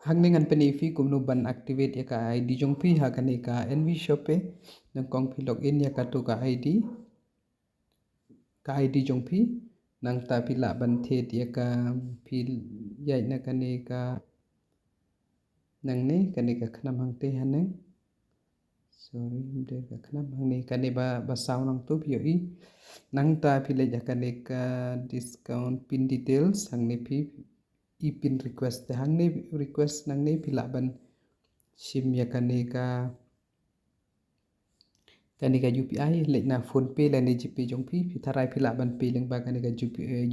ຫາກເນກັນເປັນອີຟີກຸມນູບັນ activate ຍາກາ ID ຈົງພີ ຫາກເນກາ NV Shop ເປ ນຳກອງພີ login ຍາກາ ໂຕກາ ID ກາ ID ຈົງພີ ນາງຕາພິລະບັນເທດ ຍາກາ ພີ ຢາຍນາກາເນກາ ນາງເນກາເນກາ ຂະນຳ ຫາງເຕ ຫານາງ Sorry ເດີກະຂະນຳ ຫາງເນກາເນບາ ບາຊາວ ນາງໂຕ ພີ ອີ ນາງຕາພິເລ ຍາກາເນກາ discount pin details ຫາງເນພີ ອີ pin request ແຕ່ຫາງເນ request ນາງເນພິລະບັນ ຊິມ ຍາກາເນກາ ກາເນກາ UPI ເລກໜ້າ PhonePe ແລະ ເນ GPay ຈົງພີ ພິທາຣາຍ ພິລະບັນເປ ເລັງບາ ກາເນກາ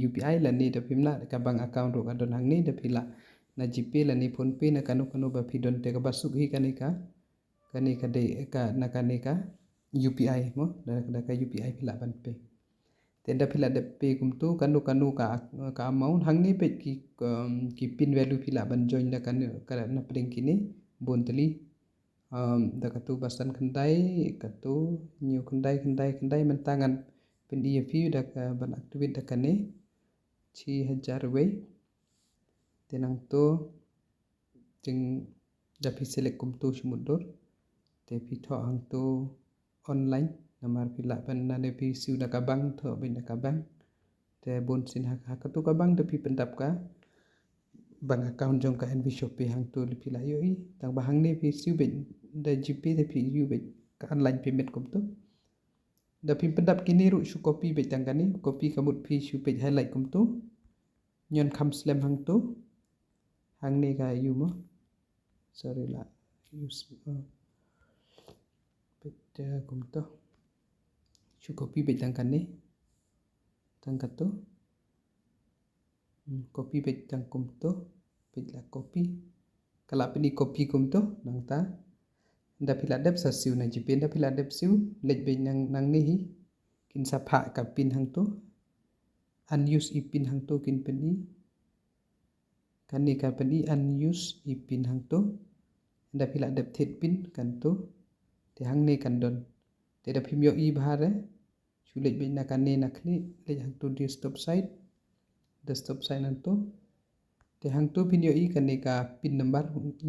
UPI ແລະ ເນດາພິມນາ ກາບັງ account ໂຣກາດົນ ຫາງເນດາພິລະ ນາ GPay ແລະ ເນ PhonePe ນາ ກາໂນ ກາໂນບາ ພີ ດອນ ເຕກະບາ ສຸກ ຮີ ກາເນກາ ກາເນກາເດ ການາ ກາເນກາ UPI ເນາະ ກາ ກາ UPI ພິລະບັນເປ ເຕນດາ ພິລະດັບເປ ກຸມໂຕ ກາໂນ ກາໂນ ກາ ກາ amount ຫາງເນເປັດ ກີ ກີ pin value ພິລະບັນ join ກາ ການາ ການາ ປະເດັງ ກີເນ ບົນຕະລີ ເອີ ດາກາໂຕ ບາສັນ ຄັນໄດ ກາໂຕ ນິວ ຄັນໄດ ຄັນໄດ ຄັນໄດ ມັນຕ່າງກັນ ເປັນ EFP ດາກາ ບັນ activate ດາກາເນ ສີ່ພັນເວ ເຕນາງໂຕ ຈຶ່ງ ດາພິ select ກຸມໂຕ ສົມມຸດໂດດ ແຕ່ພີເທາະຫາງໂຕ ອອນລາຍ ນຳມາ ພິລະບັນນາ ເດພີ ຊິວ ນາກາບັງ ເທາະເປັນ ນາກາບັງ ແຕ່ບົນ ສິນ ຫາກາ ຫາກາໂຕ ກາບັງ ດາພີ ເປັນດັບກາ ບັງ ອາກາວ ຈົງກາ NV Shop ເປ ຫາງໂຕ ດາພິ ລະ ຢູອີ ຕ່າງບາ ຫາງເນພີ ຊິວ ເປັນ ໄດ້ GPay ດາພີ ຢູເປັນ ກາ ອອນລາຍ payment ກຸມໂຕ ດາພີ ເປັນດັບ ກີເນ ລຸ ຊູ copy ເປັນ ຈັງກາເນ copy ກາໝົດ ພີ ຊູ ເປັນ highlight ກຸມໂຕ ຍ້ອນຄຳ slam ຫາງໂຕ ຫາງເນກາ ຢູມໍ Sorry ລະ ຢູ ເປັນ ເອີ ກຸມໂຕ ຊູ copy ເປັນ ຈັງກາເນ ຈັງກາໂຕ ອືມ copy ເປັນ ຈັງກຸມໂຕ ເປັນ ລະ copy ກະລະ ເປັນ ອີ copy ກຸມໂຕ ນາງຕາ ດາພິລະດັບ ສາຊິວ ນາ ຈີເປນ ດາພິລະດັບ ຊິວ ເລັກເປັນ ນາງ ນາງເນຮີ ກິນສະພະ ກາປິນ ຫາງໂຕ unused ອີ pin ຫາງໂຕ ກິນເປັນ ອີ ກາເນກາ ເປັນ ອີ unused ອີ pin ຫາງໂຕ ດາພິລະດັບ ເທດ pin ກັນໂຕ ແຕ່ຫາງເນ ກັນດອນ ແຕ່ດາພິມ ໂຍ ອີ ບາຮາເຣ ຊູ ເລັກເປັນ ນາກາເນ ນາຄະເນ ເລັກຫາງໂຕ ເດສທັອບໄຊ ເດສທັອບໄຊ ຫາງໂຕ ແຕ່ຫາງໂຕ ພິນ ໂຍ ອີ ກາເນກາ pin number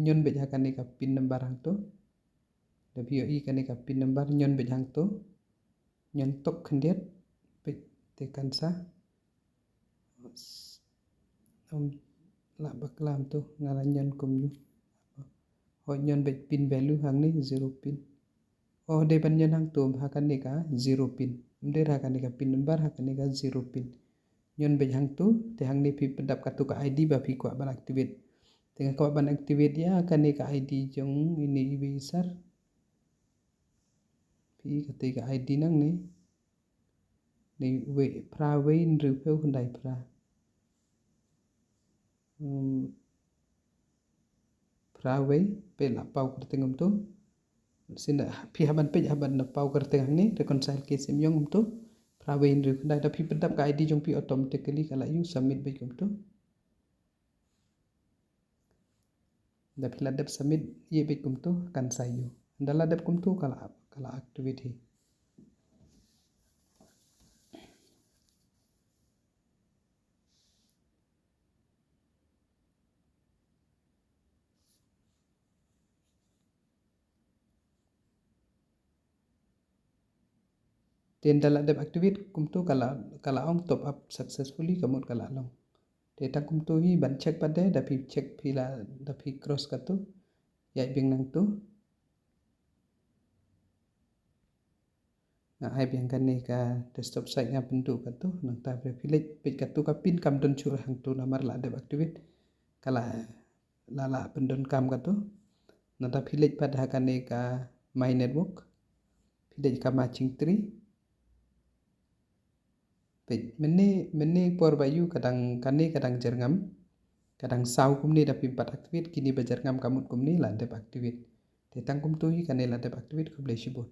ຍ້ອນເປັນ ຫາກາເນກາ pin number ຫາງໂຕ ດາພິ ໂຍ ອີ ກາເນກາ pin number ຍ້ອນເປັນ ຫາງໂຕ ຍ້ອນຕົກ ຄັນດຽດ ເປັນ ເຕກັນຊາ ອາ ລະບັກລາມໂຕ ງາລະ ຍ້ອນກຸມຢູ່ ໂອ ຍ້ອນເປັນ pin value ຫາງນີ້ zero pin ໂອ ເດບັນຍ້ອນຫາງໂຕ ຫາກາເນກາ zero pin ເດ ຫາກາເນກາ pin number ຫາກາເນກາ zero pin ຍ້ອນເປັນຫາງໂຕ ແຕ່ຫາງນີ້ ພີ ປະດັບກາໂຕກາ ID ບາພີ ກວາດບັນ activate ແຕ່ກວາດບັນ activate ຢາກາເນກາ ID ຈົງ ອີນີ້ ອີເວ ອີສັດ ພີ ກາເຕກາ ID ນັງນີ້ ໃນເວ ພຣາເວນ ຫຼື ເພວ ຄັນໄດພຣາ ອືມ ພຣາເວນ ເປລະເປົາກະເຕັງກຸມໂຕ ຊິນ ພີ ຫາບັນເປັດ ຫາບັນເປົາກະເຕັງ ຫາງນີ້ ເຣຄອນໄຊເຄ ເຊມຢອງ ກຸມໂຕ ພຣາເວນ ຫຼື ຄັນໄດ ດາພີ ປະດັບກາ ID ຈົງພີ ອອໂຕແມັດຕິກກະລີ ກະລະ ຢູ ສະມິດ ເປັນ ກຸມໂຕ ດາພີລະດັບ ສະມິດ ເຢ ເປັນ ກຸມໂຕ ກັນໄຊ ຢູ ດາລະດັບ ກຸມໂຕ ກະລະ ກະລະ ແອັກທິເວດ ເຮ ເຕນດາລະດັບ ແອັກທິເວດ ກຸມໂຕ ກະລະ ກະລະ ອອງ ທັອບອັບ ຊັກເຊັສຟູລີ ກະໝົດ ກະລະ ລົງ ເຕຕັງ ກຸມໂຕ ຮີ ບັນເຊັກ ປະເດ ດາພີ ເຊັກ ພີລະ ດາພີ ຄຣອສ ກະໂຕ ຢາຍບຽງ ນັງໂຕ ນະ ໃຫ້ບຽງ ກາເນກາ ເດສທັອບໄຊ ງາມ ເປັນໂຕ ກະໂຕ ນັງຕາ ເປ ພີເລັກ ເປັນ ກະໂຕ ກະປິນ ກຳດົນ ຊູ ຫາງໂຕ ນຳມາລະດັບ ແອັກທິເວດ ກະລະ ລະລະ ເປັນ ດົນ ກຳ ກະໂຕ ນະຕາ ພີເລັກ ພັດ ຫາກາເນກາ ມາຍ ເນັດເວີກ ພີເລັກ ກາມາ ຈິງ ທຣີ ເປັນ ເມເນ ເມເນ ປອດ ບາຍ ຢູ ກະດັງ ກາເນ ກະດັງ ເຈີຣງາມ ກະດັງ ຊາວ ກຸມເນ ດາພີ ປັດ ແອັກທິເວດ ກິນ ເນ ບາ ເຈີຣງາມ ກະໝົດ ກຸມເນ ລະດັບ ແອັກທິເວດ ເຕຕັງ ກຸມໂຕ ຮີ ກາເນ ລະດັບ ແອັກທິເວດ ຄຸບ ເລ ຊິບົດ